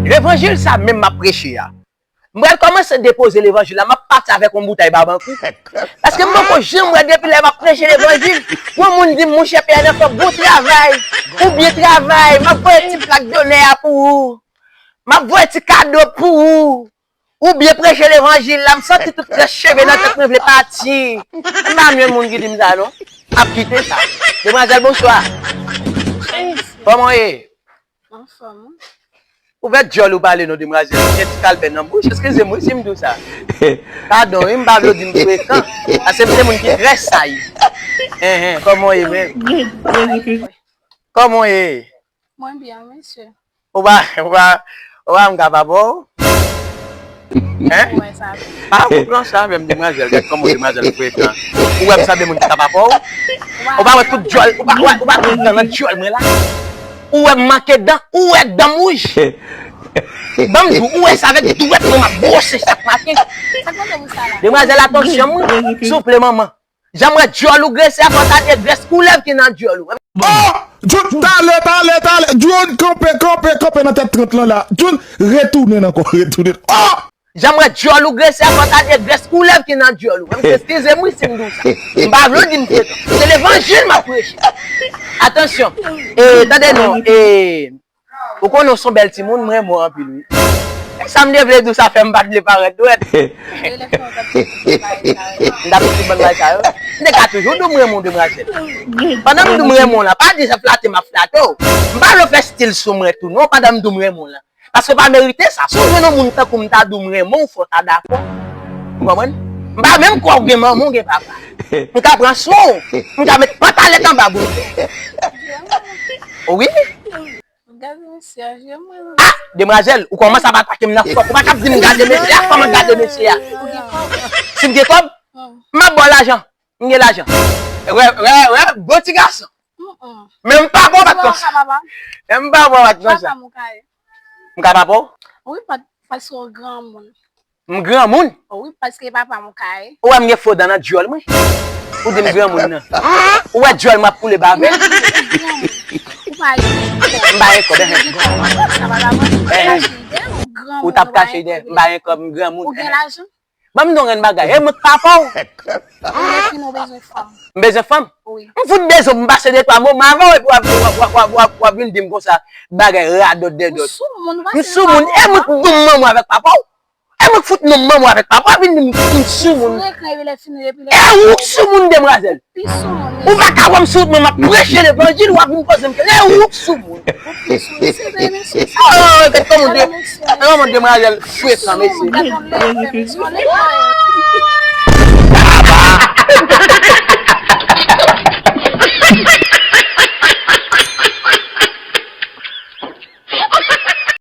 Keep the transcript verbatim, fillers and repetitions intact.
Levanjil sa menm m ap preche a. M pral kòmanse depoze levanjil la, m ap pati avèk yon boutèy Babankou. Paske m poko janm wè depi lè m ap preche levanjil, yon moun di m, "Monchè, P N F, bon travay, ou byen travay, m ap voye ti plak donè a pou ou, m ap voye ti kado pou ou, ou byen preche levanjil la, m santi tout rès cheve nan tèt mwen vle pati." M pa jwenn moun ki di m sa non. M ap kite sa. Demwazèl, bonswa. Kòman w ye? Anfòm, wi. Ou fè dyòl ou pale non, demwazèl. Ou gen ti kalbè nan bouch. Eskize m wi si m di w sa. Padon wi, m pa vle w di m frekan. Paske m se moun ki trè say. Enhen, kòman w ye menm? Kòman w ye? Mwen byen, mesye. Ou pa, ou pa, ou pa m ka papa w? Hein? Ou wè sa vre. Ah, ou pran sa menm, demwazèl. Gad kòman demwazèl frekan. Ou wè m sanble moun ki ka papa w? Ou pa wè tout dyòl, ou pa, ou pa, ou pa tout dan nan dyòl mwen la? Ou wè m manke dan, ou wè dan m wouj. Ban m di w, ou wè sa avèk dwèt mwen m ap bwose chak maten. Sa k mande pou sa la? Demwazèl, atansyon mwen, souple manman. Jan m wè dyòl ou grese a, fò ta de grès koulèv ki nan dyòl ou. Oh! Jun, talè, talè, talè. Jun, kanpe, kanpe, kanpe nan tèt trant lan la. Jun, retounen ankò, retounen. Oh! Jan m wè dyòl ou grese a, fò ta de grès koulèv ki nan dyòl ou. Menm si, eskize m wi si m di w sa. M pa vle w di m frekan. Se levanjil m ap preche. Atansyon. E, tande non. E, ou konnen w se yon bèl timoun, m renmen w anpil wi. E sa m te vle di w, sa fè m pa t vle parèt dwèt. M t ap di tout bann bagay sa yo. M te ka toujou di w m renmen w, demwazèl. Pandan m di w m renmen w lan, pa di se flate m ap flate w. M pa vle w fè stil sou mwen tou non, pandan m di w m renmen w lan. Paske w pa merite sa. Si w jwenn yon moun tankou m ta di w m renmen w, fò w ta dakò. Ou konprann? M pa menm kwè w gen manman, w gen papa. M ka pran swen w. M ka met pantalèt anba bouch ou. Wi. Gade mesye a, je mwen. Ah! Demwazèl, ou kòmanse ap atake m nan fòk. Ou pa t ap di m gade mesye a, kòman gade mesye a? Ou gen kòb? Si m gen kòb, m ap ba w lajan. M gen lajan. Wè, wè, wè, bon ti gason. Men m pa bon bat konsa. Men m pa bon bat konsa. Papa m ou ka ye. M ka papa w? Wi, pa, paske w granmoun. M granmoun? Wi, paske papa m ou ka ye. Ou wè m gen fo dan nan dyòl mwen? Ou di m granmoun nan. Ou wè dyòl mwen ap koule bave? Ou pa gen kòb. M pa gen kòb, enhen. Sa pa la mwen. Enhen. Ou t ap kache ide, m pa gen kòb, m granmoun. Ou gen lajan? Ban m di w yon grenn bagay. E mwen k papa w. Ou gen fi, nou bezwen fanm. M bezwen fanm? Wi. M fout bezwen, m pase de twa moman avè w epi w ap, w ap, w ap, w ap, w ap, w ap vin di m konsa bagay radòt dèdòt. Ou sou moun, ou pa se papa w. M sou moun. E mwen k di w m manman avèk papa w. E mwen k fout non m manman avèk papa w, vin di m m sou moun. Frekan epi lè fini epi lè. E ou k sou moun, demwazèl. Pi sou moun. Ou pa ka wè m sou wout mwen, m ap preche levanjil, w ap vin poze m kesyon. E ou k sou moun. Ou pi sou moun, se vre mesye. Oh, gad kòman de, gad kòman demwazèl frekan, mesye. Gad yon lè fè mesye, yon lè fè.